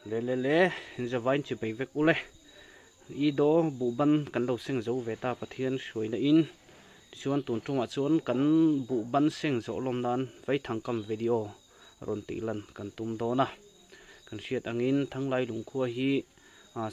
Le le le, in chi bei vek ule. I do buhban kan lo seng zo ve ta Pathian hruaina in. Tichuan tun tumah chuan kan buhban seng zawh lawm nan vaithangkam video rawn tih lan kan tum dawn a. Kan hriat angin Thanglai lungkhua hi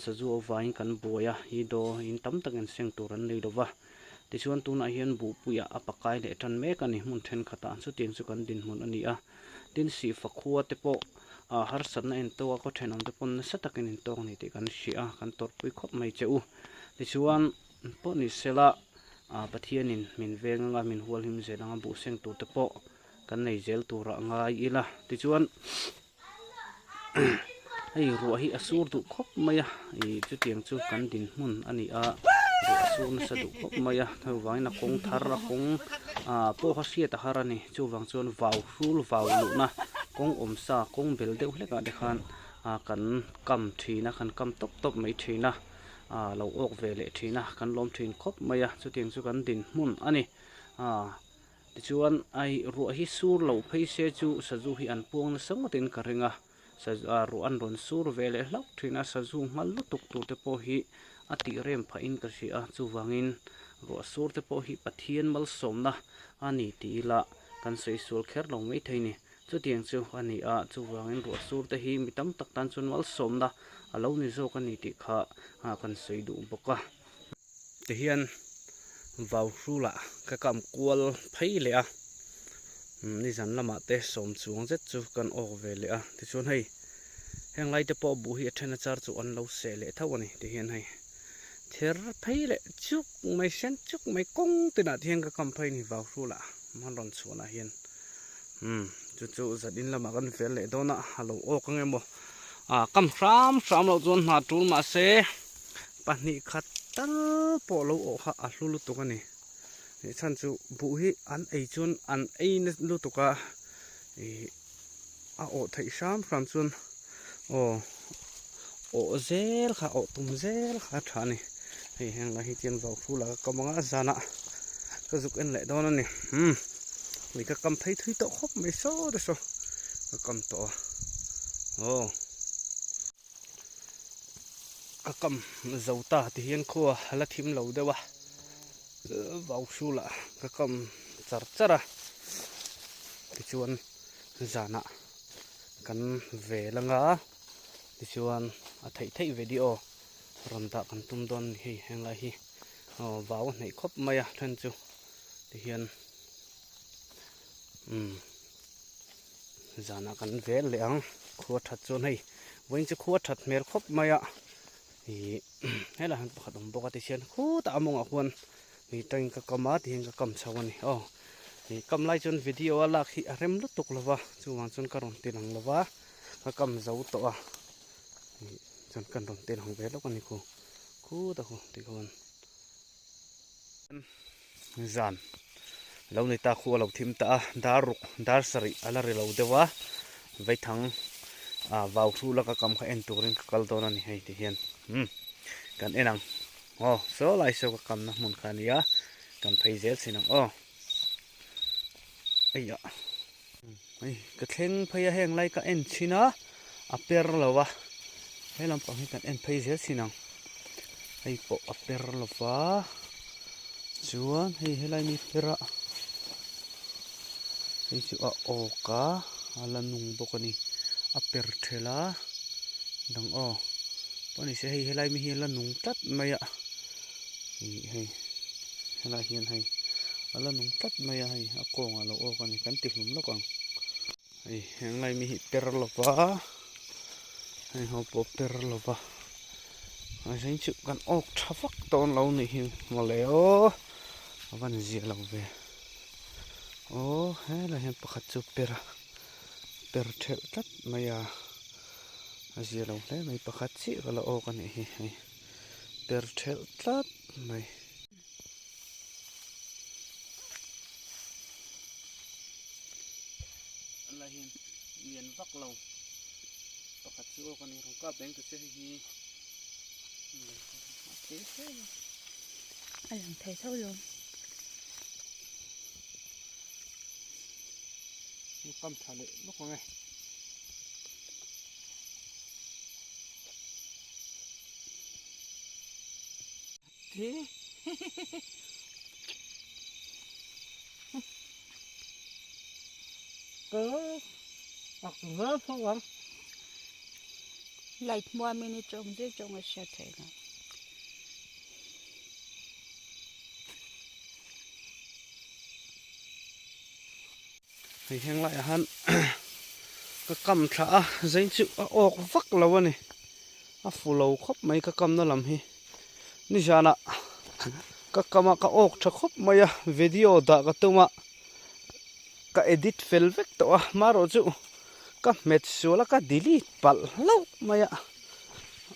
sazu avangin kan buai a, i do in tam takin seng tur an nei lova. Tichuan tunah hian buhpuiah a pakai leh tan mek a ni hmun thenkhatah chutiang chu kan dinhmun a ni a. Tin Sihfa khua te pawh harsatna en tawk a khaw thenawm te pawn nasa takin in tawk a ni tih kan hria a, kan tawrhpui khawp mai che u. Tichuan pawh ni sela Pathianin min veng anga min hualhim zel anga buh seng tur te pawh kan nei zel turah ngai ila. Tichuan hei ruah hi a sur duh khawp mai a, ih chutiang chu kan dinhmun a ni a, ruah a sur nasa duh khawp mai a, chuvangin a kawng thar a kawng ah pawh kha hriat a har a ni, chuvang chuan vau hrul vau luhna kawng awm sa kawng bel deuh hlek ah te khan ah kan kam thin a, kan kam tawp tawp mai thin a, ah lo awk ve leh thin a, kan lawm thin khawp mai a, chutiang chu kan dinhmun a ni ah. Tichuan, ai ruah hi sur loh phei se chu sazu hi an puang nasa ngawtin ka ring a, ruah an rawn sur ve leh hlauh thin a, sazu nghal lutuk tur te pawh hi a tih rem phahin ka hria a, chuvangin ruah sur te pawh hi Pathian malsawmna a ni tih ila kan sawi sual kher lo mai thei ni. Chutiang chu a ni a, chuvangin ruah sur te hi mi tam tak tan chuan malsawmna a lo ni zawk a ni tih kha kan sawi duh bawk a. Tihian vau hrulah ka kam kual phei leh a, nizan lamah te sawm chuang zet chu kan awk ve leh a, tichuan hei heng lai te pawh buh hi a then a char chu an lo seh leh tho a ni tihian hei ther phei leh chuk mai sen chuk mai kawng tinah te hian ka kam phei a ni vau hrulah an rawn chhuanah hian umm chu chu zat in lamah kan vel leh dawn a a lo awk ang emaw ah kam hram hram loh chuan hna tul mahse. Pahnih khat tal pawh lo awh kha a hlu lutuk a ni. Ih chhan chu buh hi an ei chuan an ei na lutuk a, ih a awh theih hram hram chuan aw awh zel kha awh tum zel kha a tha a ni. Hei heng lai hi chuan vau hrul ah ka kam ang a zanah ka zuk en leh dawn a ni. Umm ui ka kam phei thui tawh khawp mai saw te saw ka kam tawh a aw. Ka kam zo ta ti hian khua a la thim lo deuh a, vau hrulah ka kam char char a, tichuan zanah kan vel anga tichuan a theih theih video rawn dah kan tum dawn a ni hei henglai hi aw vau a hnaih khawp mai a then chu tihian umm. Zanah kan vel leh ang khua that chuan hei vawiin chu khua that hmel khawp mai a ih helai hian pakhat awm bawk a tichuan khutah a mawngah khuan ih tangin ka kam a tihian ka kam chho a ni aw ih kam lai chuan video a lak hi a rem lutuk lo va chuvang chuan ka rawn ti lang lo va ka kam zo tawh a ih chuan kan rawn ti lang ve lawk a ni khu khutah khu tikhuan. Zan lo ni ta khu a lo thim ta a, dar ruk dar sarih a la ri lo deuh a, vaithang ah vau hru laka kam kha en turin ka kal dawn a ni hei ti hian umm kan en ang aw saw lai saw ka kamna hmun kha a nia kan phei zel thin ang aw eiah hei ka thleng phei a heng lai ka en thin a a per lo a he lampang hi kan en phei zel thin ang hei pawh a per lo va chuan hei helai mi per a hei chu a awk a a la nung bawk a ni a per ṭhel a dang aw pawh ni se hei helai mi hi a la nung tlat mai a ih hei helai hian hei a la nung tlat mai a hei a kawngah lo awk a ni kan ti hlum lawk ang. Hei heng lai mi hi per lova hei ho pawh per lova a then chu kan awk tha vak dawn lo nih hi mawle aw a van zia lo ve aw helai hian pakhat chu per a per thelh tlat mai a a zia lo hle mai pakhat chiah ka la awk a nih hi hei per thelh tlat mai. An la hian lian vak lo pakhat chu awk a ni rawng kap eng ta che hei hi a lang thei tho lo kam tha leh lawk ang e. Light hmuamin i tawng zet tawng a hriat theih loh. Hei heng laiah hian ka kam thla a zain chu a awk vak lo a ni a fu lo khawp mai ka kamna lam hi nizanah ka kam a ka awk tha khawp mai a video dah ka tum a ka edit fel vek tawh a marawh chu ka hmet sual a ka delete palh hlauh mai a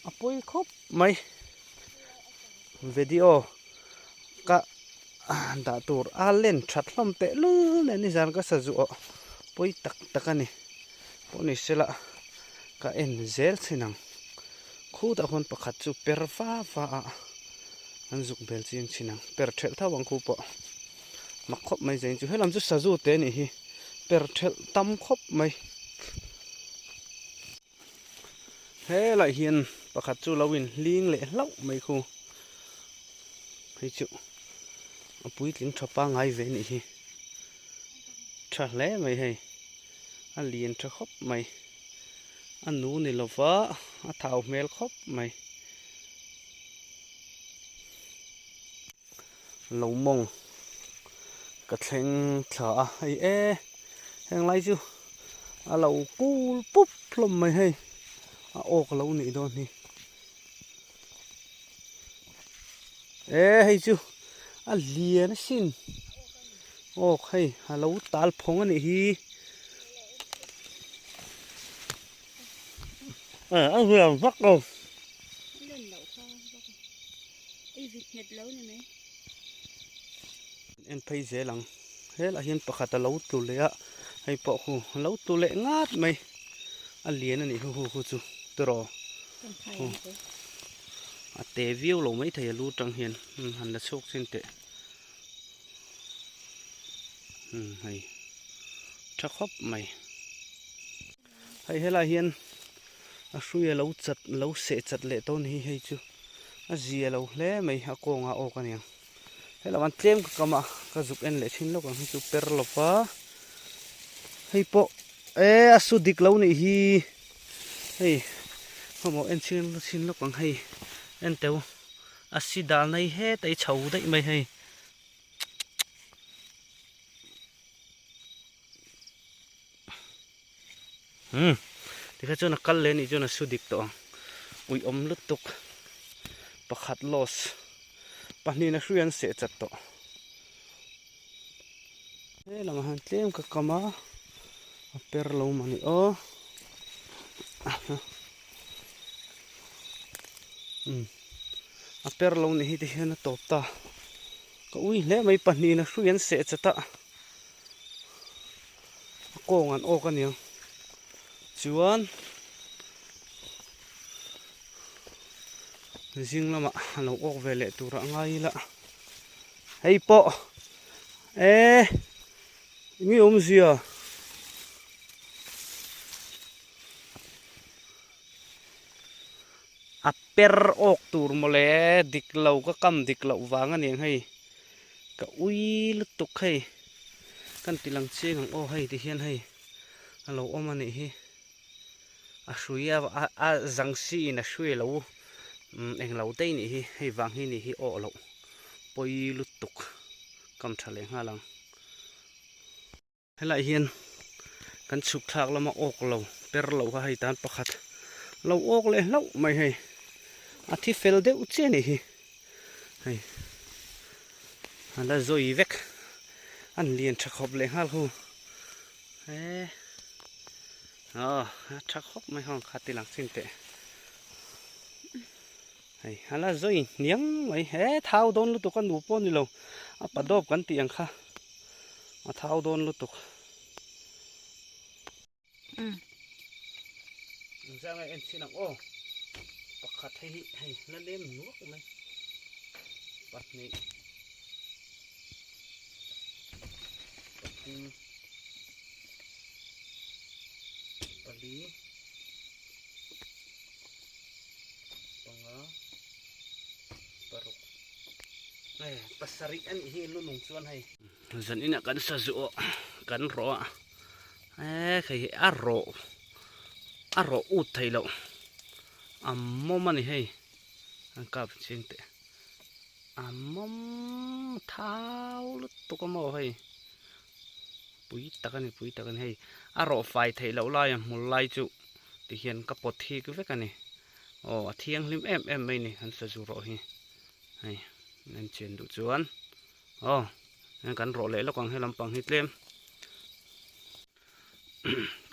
a pawi khawp mai video ka dah tur a len that hlawm teh lul nen nizan ka sa zuah pawi tak tak a ni pawh ni sela ka en zel thin ang khutah khuan pakhat chu per va va a an zuk bel chiang thin ang per thelh tho ang khu pawh mak khawp mai zain chu helam chu sazu te a nih hi per thelh tam khawp mai. Helai hian pakhat chu lo in hling leh hlauh mai khu hei chu a puitling tha pangai ve anih hi tha hle mai hei a lian tha khawp mai a nu ni lova a thau hmel khawp mai lo mawng ka thleng thla a hei e heng lai chu a lo kul pup hlawm mai hei a awk lo nih dawn hi e hei chu a lian asin awk hei a lo tal phawng a nih hi a lian vak lo. En phei zel ang helaiah hian pakhat a lo tlu leh a hei pawh khu a lo tlu leh ngat mai a lian a nih hu hu khu chu tiraw a te viau lo maithei a lu tang hian han la chhuak chin teh hei tha khawp mai. Hei helai hian a hrui a lo chat lo seh chat leh tawh a ni hi hei chu a zia lo hle mai a kawng a awk a niang helai an tlem ka kam a ka zuk en leh thin lawk ang hi chu per lo va hei pawh e a su dik lo nih hi hei hmawh en chhin chhin lawk ang hei en teu a si dan hi hetah hi chho daih mai hei. Umm tikha chuan a kal leh anih chuan a su dik tawh ang uiawm lutuk pakhat loss pahnih na hrui an seh chat tawh he lamah hian tlem ka kam a a per lo mah ni aw umm a per lo ni hi ti hian a tawp ta ka ui hle mai pahnih na hrui an seh chat a. A kawng an awk aniang chuan zing lamah a lo awk ve leh tur a ngai ila hei pawh e enge awmzia a per awk tur mawle dik lo ka kam dik loh vang aniang hei. Ka ui lutuk hei kan ti lang chiang ang aw hei ti hian hei a lo awm a nih hi a hrui a a zang si in a hrui lo eng lo daih nih hi hei vang hi nih hi awh loh pawi lutuk kam tha leh nghal ang. Helaiah hian kan chhuk thlak lama awk lo per lo kha hei tan pakhat lo awk leh hlauh mai hei a thi fel deuh chiah a nih hi hei a la zawi vek an lian tha khawp leh nghal hu e aw a tha khawp mai hawng kha ti lang chin teh hei a la zawi hniang mai he thau dawn lutuk a nu pawh a ni lo a pa dawp kan tih ang kha. A thau dawn lutuk. Engzah nge en chhin ang aw. Pakhat hei hi hei la lem nuak mai. Pahnih. Pathum. Pali. Panga. Paruk. Pasarih a nih hi lu nung chuan hei. Zan inah kan sa zuh aw kan rawh a e hei hi a rawh a rawh ut thei loh a mawm a ni hei an kap chiang teh a mawm thau lutuk a maw hei pui tak a ni pui tak a ni hei a rawh fai theih loh lai a hmul lai chu tihian ka pawt hik vek a ni aw a thianghlim em em mai a ni an sazu rawh hi hei an chen duh chuan aw kan rawh leh lawk ang he lampang hi tlem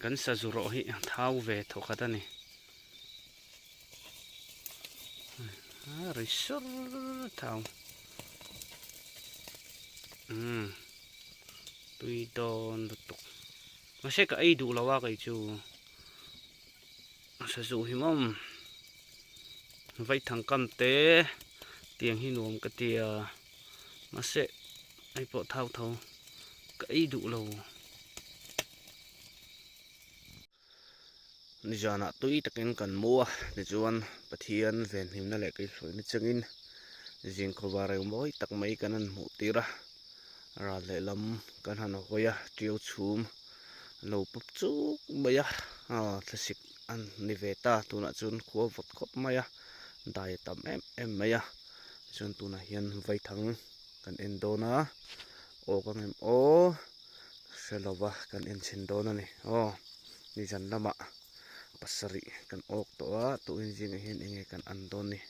kan sazu rawh hi a thau ve thaw khat a ni a ri sur thau umm tui dawn lutuk mahse ka ei duh lo a kei chu sazu hi mawm vaithang kam te tiang hi nuam ka ti a mahse hei pawh thau tho ka ei duh lo. Nizanah tui takin kan mu a tichuan Pathian venhimna leh keihruaina chengin zingkhawva reu mawi tak mai kan han hmuh tir a ral lehlam kan han hawi a tiau chhum lo pawp chuk mai a aw thlasik a ni ve ta tunah chuan khua vawt khawp mai a dai a tam em em mai a tichuan tunah hian vaithang kan en dawn a aw ka ngem aw hre lo va kan en chhin dawn a ni aw nizan lamah pasarih kan awk tawh a tuin zingah hian eng nge kan an dawn ni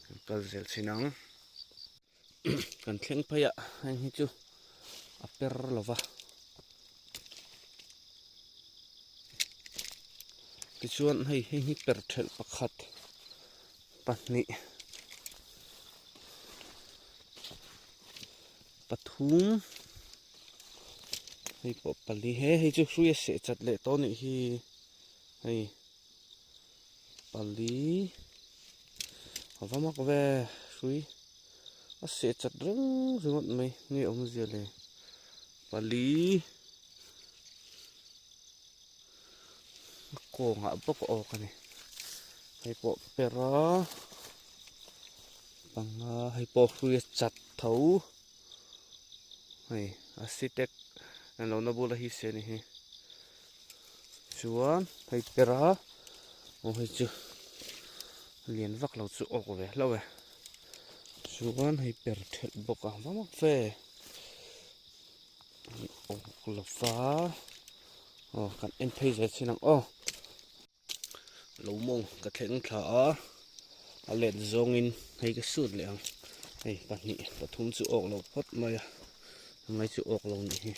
kan kal zel chhin ang. Kan thleng phei a heng hi chu a per lo va tichuan hei hei hi per thelh pakhat pahnih pathum hei pawh pali he hei chu hrui a seh chat leh tawh a nih hi hei. Pali a va mak ve hrui a seh chat reng ringawt mai nge awmzia le pali a kawngah bawk a awk a ni hei pawh per a panga hei pawh hrui a chat tho hei a sitek an lo na bula hi se a ni hi. Chuan hei per a aw hei chu lian vak lo chu awk ve hlauh e chuan hei per thelh bawk a va mak ve awk lova aw kan en phei zel chin ang aw lo mawng ka thleng thla a a let zawngin hei ka sut leh ang hei pahnih pathum chu awk lo phawt mai a ngai chu awk lo nih hi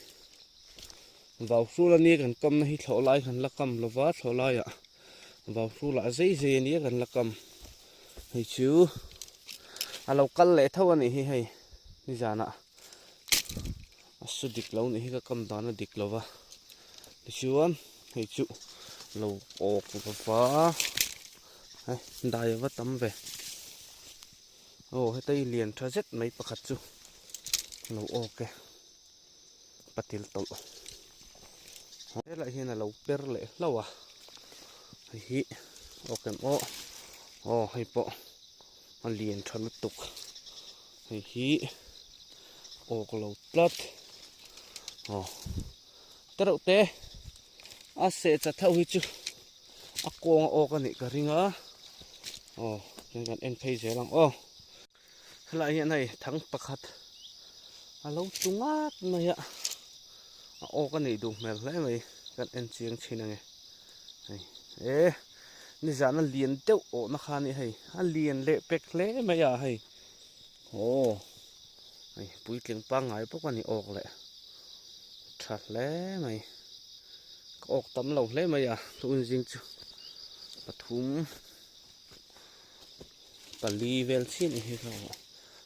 vau hrul ania kan kam na hi thlawh lai kan la kam lova thlawh laiah vau hrul ah zei zei ania kan la kam hei chu a lo kal leh tho anih hi hei nizanah a su dik lo nih hi ka kam dan a dik lova tichuan hei chu lo awk va hei dai a va tam ve aw heta hi lian tha zet mai pakhat chu lo awk e patil tawlh helai hian a lo per leh hlauh a hei hi awk em aw aw hei pawh a lian tha lutuk hei hi awk lo tlat aw te reuh te a seh chat ho hi chu a kawng a awk a nih ka ring a aw chuan kan en phei zel ang aw helaiah hian hei thang pakhat a lo tu ngat mai a a awk a nih duh hmel hle mai kan en chiang thin a ni hei e nizan a lian deuh awhna kha a ni hei a lian leh pek hle mai a hei aw hei puitling pangngai bawk a ni awk leh tha hle mai ka awk tam lo hle mai a tun zing chu pathum pali vel chiah ni hi ka awh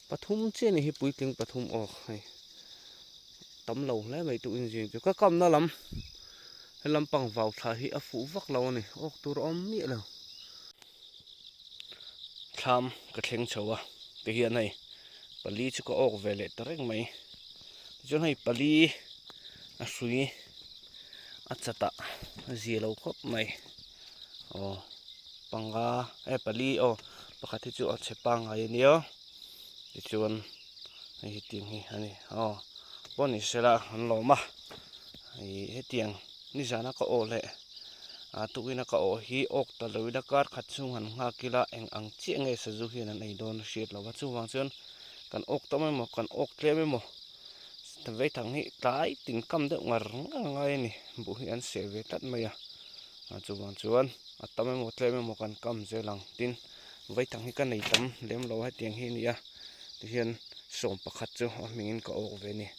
pathum chiah ni hi puitling pathum awk hei tam lo hle mai tu inzing chu ka kamna lam he lampang vau thla hi a fuh vak lo a ni awk tur a awm miah lo thlam ka thleng chho a ti hian hei pali chu ka awk ve leh ta reng mai tichuan hei pali a hrui a chat ah a zia lo khawp mai aw panga e pali aw pakhat hi chu a chhe pangngai a nia tichuan. Hei hetiang hi a ni aw pawh ni sela an lawm a ih hetiang nizana ka awh leh ah tukin a ka awh hi awk ta lo ila kar khat chhung han nghak ila eng ang chiah nge sazu hian an ei dawn a hriat loh a chuvang chuan kan awk tam emaw kan awk tlem emaw vaithang hi tlai tin kam deuh ngar ngar a ngai a ni buh hi an seh ve tlat mai a ah chuvang chuan a tam emaw tlem emaw kan kam zel ang tin vaithang hi ka nei tam lem lo a hetiang hi a ni a tihian. Sawm pakhat chu a hmingin ka awk ve a ni.